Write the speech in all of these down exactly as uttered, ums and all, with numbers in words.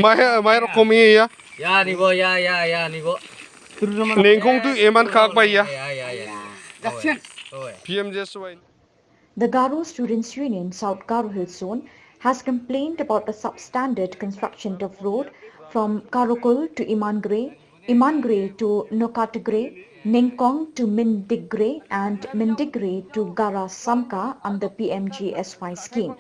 Mai, mai rokom iya. Ya, ni bo, ya, ya, ya, ni bo. Nengkong tu iman khak bai ya. Ya, ya, ya. Oe, oe. P M G S Y. The Garo Students Union, South Garo Hills Zone, has complained about the substandard construction of road from Karakul to Imangre, Imangre to Nokatgre, Nengkong to Mindigre, and Mindigre to Gara Samka under P M G S Y scheme.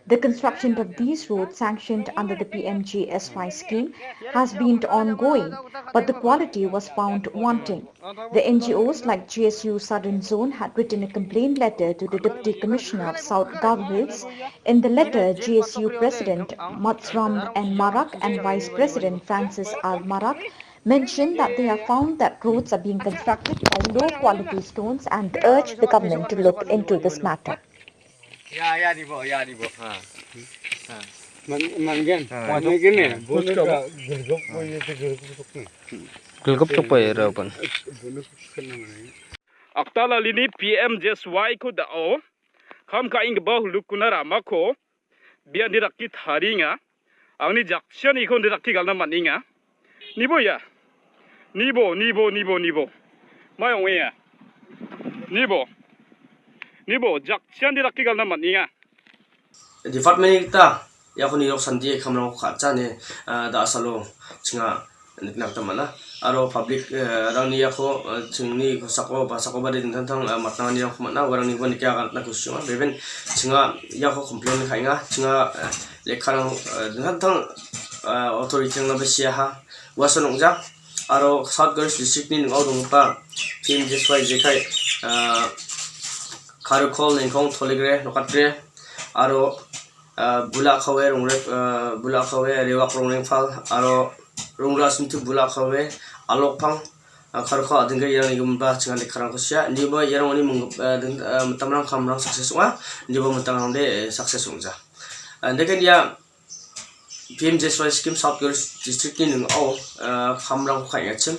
The construction of these roads sanctioned under the P M G S Y scheme has been ongoing, but the quality was found wanting. The N G Os like G S U Southern Zone had written a complaint letter to the Deputy Commissioner of South Garo Hills. In the letter, G S U President Matsram N Marak and Vice President Francis R Marak mentioned that they have found that roads are being constructed by low quality stones and urged the government to look into this matter. Ya, ya, ni bo, ya, ni bo. Ha. Ha. Man, man, yan. Ha. Mana gini? Ha. Boleh tak? Gelgop, boleh tu gelgop tu ni. Gelgop tu apa ya, Rapan? Boleh tu kena mana ni? Akta lalini P M G S Y ko da o. Kam ka ing ba hulukuna rama ko. Bian diraki taringa. Angni jakchianiko diraki galna man·enga. Nibo ia. Nibo, nibo, nibo, nibo. Mai ong·enga. Nibo. Nibo, jakchian diraki galna man·enga. Department-ni gita iako nirok sandie kamrangko ka·acha ine, ah, da·asalo chinga nikna gita man·a. Aro public, eh, rangni iako, eh, chingni kosako, basakoba de dingtang dingtang, eh, matnanganirangko man·a. Uarangniba nike aganatna kusi ong·a. Beben chinga iako complain ka·enga. Chinga, eh, lekkarang, eh, dingtang dingtang, eh, authority-rangna besiaha. Uaso nong·ja. Aro South Garo Hills District-ni ning·o donggipa P M G S Y jekai, eh, Karikol, Nengkong, Tolegre, Nokatgre, aro ah, Bulakawe, Rongre-, ah, Bulakawe, Rewak, Rongrengphal, aro Rongrasintu Bulakawe, Alokphang, ah, Karikol, Adingga iarangni giminba chinga lekkarangko sia. Indiba iarangoni ming-, ah, ding-, ah, mitamrang kamrang success ong·a. Indiba mitamrangde, eh, success ong·ja. Ah, indeken ia P M G S Y scheme South Garo Hills District-ni ning·o, ah, kamrangko ka·engachim.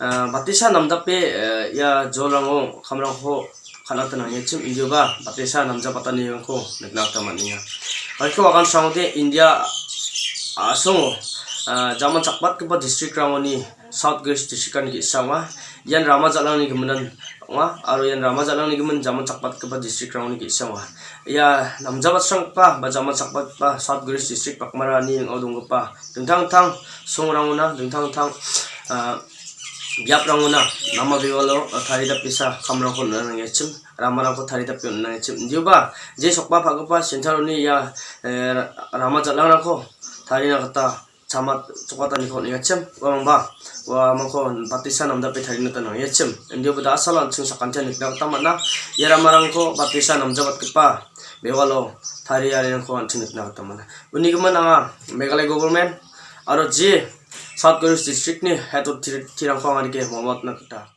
Ah, batisa namdape, eh, ia jolrango kamrangko ka·na gita nangenchim, indioba batisa namjabatanirangko nikna gita man·enga. Baiko agan sangode India a·songo, ah, jaman chakbatgipa district-rangoni South Garo Hills District-ani ge·sa ong·a. Ian Rama Jatlangni giminan ong·a, aro ian Rama Jatlangni gimin jaman chakbatgipa district-rangoni ge·sa ong·a. Ia namjabatsranggipa ba jaman chakbatgipa South Garo Hills District Baghmarani ning·o donggipa dingtang dingtang songrangona, dingtang dingtang, ah, biaprangona nama bewalo, ah, taridapesa kamrangko on·na nangenchim, ramarangko taridape on·na nangenchim. Indioba je sokba pa·gipa center-oni ia, eh, Rama Jatlangrangko tarina gita chamat chokataniko on·engachim. Uamangba uamangko batisa namjape tarina gita nangenchim. Indioba da·asala an·ching sakantian nikna gita man·a. Ia ramarangko batisa namjabatgipa bewalo tariarirangko an·ching nikna gita man·a. Uni gimin anga Meghalaya government aro je South Garo Hills District-ni head authority-rangko anga nike mamatna gita